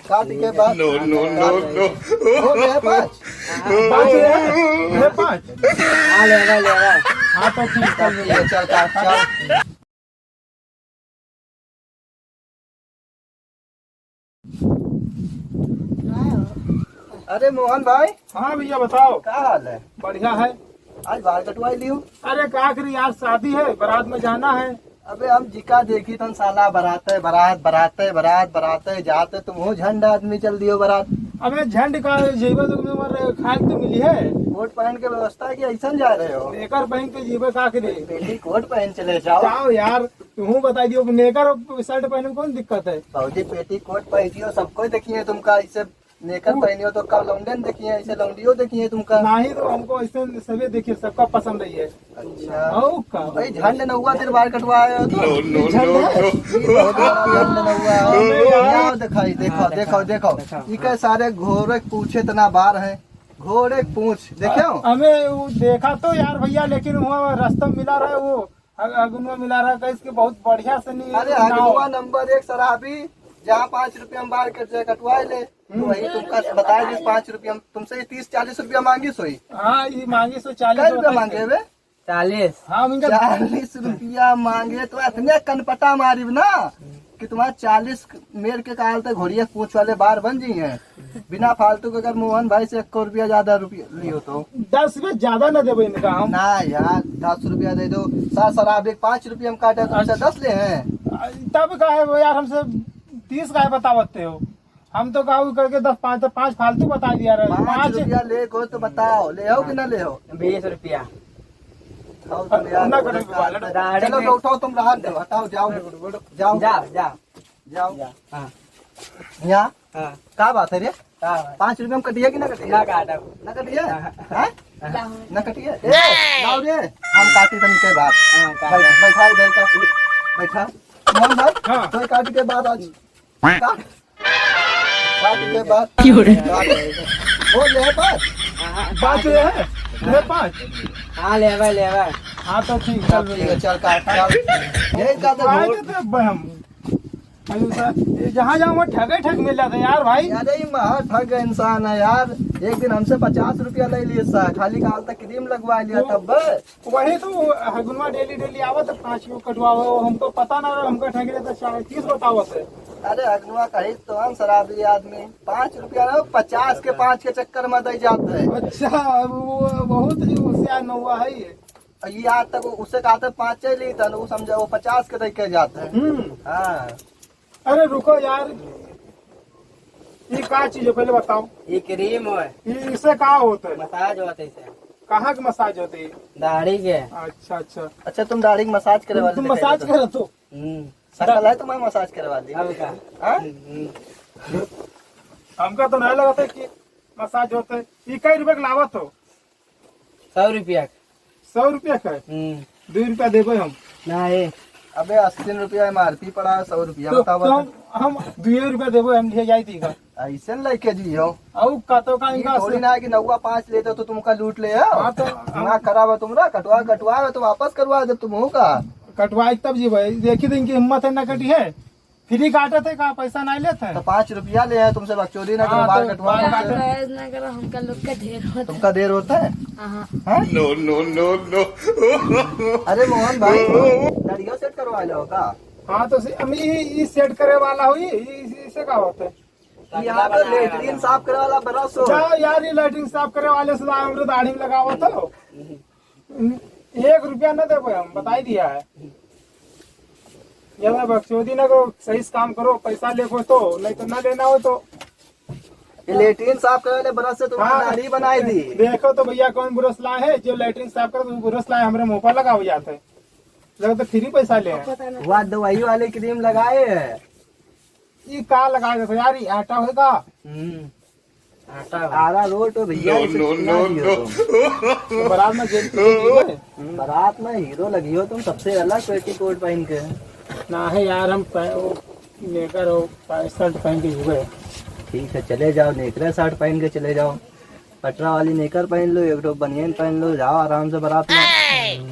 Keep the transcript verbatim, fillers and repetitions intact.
काट के बाद। No, no, no, no। हो गया पाँच। पाँच है? है पाँच? हाँ, ले रहा, ले रहा। हाँ, तो ठीक, चल, चल, चल, काट, चल। अरे मोहन भाई। हाँ भैया, बताओ। का हाल है? बढ़िया है। आज बाल कटवाई लियो। अरे का करी यार, शादी है, बारात में जाना है। अबे हम जिका देखी तन साला बराते बरात, बराते बरात, बराते जाते, तुम हो झंड आदमी चल दियो बरात। अबे झंड का जेबे तो तुम्हें मर खाए तो मिली है। कोट पहन के व्यवस्था की ऐसन जा रहे हो? नेकर पहन के जेबे का करी? पेटीकोट पहन चले जाओ। जाओ यार, तुम बता दियो, नेकर और शर्ट पहने में कौन दिक्कत है? भौजी पेटीकोट पहनियो, सबको देखिए तुमका ऐसे नेकर पहनियो तो का लौंडन देखिए, ऐसे लौंडियो देखिए तुमका। नहीं तो हमको ऐसे सभी देखिए, सबका पसंद है ये। अच्छा। आओ का? भाई झंड नौवा तेरे बाल कटवाए हो तो? No, no, झंड no, है? No। ये बहुत बड़ा झंड नौवा है। अरे यार। आओ दिखाई, देखो, हाँ, देखो, देखो। देखो। इके सारे घोड़े के पूछे इतना बार है, घोड़े के पूछ, देखो। हमें वो देखा तो यार भैया, लेकिन वो रास्ता में मिला रहे वो अग-, अगुनवा मिला रहा है, इसके बहुत बढ़िया से नहीं अरे, नाव। अगुनवा नंबर एक शराबी, जहाँ पाँच रुपया में बाल कट जाए, कटवाए ले। तो हम्म। वही तुमका बताए दिस, पाँच रुपया में तुमसे ये तीस चालीस रुपया मांगी सोई। हाँ, ये मांगी सो चालीस कै रुपया रुपया मांगे बे? चालीस। हाँ, इनका चालीस रुपया मांगे तो इतने कनपटा मारिब ना कि तुम्हारा चालीस मेर के काल तक घोड़िया पूछ वाले बार बन जी हैं। बिना फालतू के अगर मोहन भाई से एक रुपया ज्यादा रुपया लियो तो। दस रुपया ज्यादा ना देबो इनका हम। ना यार, दस रुपया दे दो। सार शराब एक पाँच रुपया हम काटा, तुमसे अच्छा। दस ले हैं। तब का है वो यार, हमसे तीस का है बतावते हो। हम तो कहू करके दस, पाँच, तो पाँच फालतू बता दिया रहे। पाँच पाँच रुपया ले को तो बताओ, ले हो कि ना ले हो? बीस रुपया। खाओ तुम यार, ना करो, बोलो, बालक। चलो तो उठाओ, तुम रहा दो, हटाओ, जाओ, जाओ, जाओ, जाओ। जाओ। जा, हाँ। यहाँ? हाँ। का बात है रे? का बात? पाँच रुपया में कटिया कि ना कटिया? ना काटा। ना कटिया? हाँ। हाँ? ना कटिया? ए, लाओ रे, हम काटी तनी के बात। हाँ, काटा। बैठ, बैठा इधर का, बैठा। मोहन भाई, हाँ। तो काटी के बाद आज का? बात के बात। क्यों रे? बात है। वो ले बात। हाँ, हाँ, बात ये है? ले बात। हाँ, ले भाई, ले भाई। हाँ, तो ठीक, चल, चल, ठीक है, चल, काट, चल। यही का तो भाई, वोट। तो अब हम, हम तो, ये जहाँ जाओ, वहाँ ठगे ठग मिल जाता है यार, भाई। अरे, ये महा ठग इंसान है यार। एक दिन हमसे पचास रुपया ले लिए सा, खाली काल तक क्रीम लगवा लिया, तो तब बस। वही तो हगुनवा डेली डेली आवत है, पाँच गो कटवावे, वो हमको पता ना रहा, हमका ठग रहे तो चाहे तीस बतावत है। अरे हगुनवा कही तो हम शराबी आदमी, पाँच रुपया ना, पचास के पाँच के चक्कर में दे जात है। अच्छा, अब वो बहुत ही होशियार नौवा है ये। ये आज तक उससे कहा था पाँच ही ली था, वो समझा वो पचास के दे के जाता है। हम्म। हाँ। अरे रुको यार, ये का चीज है पहले बताओ। ये क्रीम है। ये, इससे का होता है? मसाज होता है इससे। कहाँ के मसाज होते हैं? दाढ़ी के। अच्छा, अच्छा। अच्छा, तुम दाढ़ी के मसाज करे वाले तुम दिखाई मसाज देते हो। करत हो? हम्म। शकल है तुम्हारी मसाज करे वाली। अब का? हाँ? हम्म। हमका तो नहीं लगता कि मसाज होता है। ये कई रुपए के लावत हो? सौ रुपया के। सौ रुपया का है? हम्म। दो रुपया देबे हम। ना है। अबे अस्सी रुपया एमआरपी पड़ा है, सौ रुपया तो, बताओ तो हम, बता। हम दो रुपया देबे, हम ले जाई थी का? ऐसे न लेके जियो। अउ का तो का ये इनका थोड़ी से ना है कि नौवा पाँच लेते तो तुमका लूट ले आओ। हाँ तो हम दिमाग खराब है तुम्हारा, कटवा, कटवा है तो वापस करवा दे तुम हो का? कटवाई तब जी भाई, देखी तो इनकी हिम्मत है ना कटी है। फ्री काटत है का, पैसा नहीं लेत है? तो पाँच रुपया ले है तुमसे, बकचोदी ना करो, हाँ, बाल तो कटवा बाल लेते हैं। काटत। बहस ना करो, हमका लोग का ढेर होता है। तुमका देर होता है? हाँ। हाँ? No, no, no, no। अरे मोहन भाई, दाढ़ियो सेट करवा लो का? हाँ, तो से-, हम ई, ई सेट करे वाला हो, ई, ई, इसे का होता है? यहाँ पे लेटरिन साफ करे वाला ब्रश हो। जाओ यार, ये लेटरिन साफ करे वाले से हमरे दाढ़ी में लगावत हो। एक रुपया न देबे हम, बताई दिया है। ये मैं बकचोदी ना करो, सही से काम करो, पैसा लेबो तो, नहीं तो ना लेना हो तो। ये लेटरिन साफ करे वाले ब्रश से तुम्हारी हाँ। दाढ़ी बनाई दी। देखो तो भैया कौन ब्रश लाए है, जो लेटरिन साफ करे तो ब्रश लाए, हमरे मुँह पर लगावे जाते हैं। लगे तो फ्री पैसा ले हैं। वह दवाई वाले क्रीम लगाए है। ई का लगा देते यार, ई आटा होएगा? हम्म। आटा हो। आरा रोट हो भैया, No, इसे no, खिला no, दियो no। तुम। तो बारात में जेल की जेल है। हम्म, बारात में हीरो लगी हो तुम, सबसे अलग पेटीकोट पहन के। ना है यार, हम पह-, वो नेकर हो, पह-, शर्ट पहन के हुए। ठीक है, चले जाओ, नेकरे शर्ट पहन के चले जाओ। पटरा वाली नेकर पहन लो, एक ठो बनियान पहन लो, जाओ आराम से बारात में।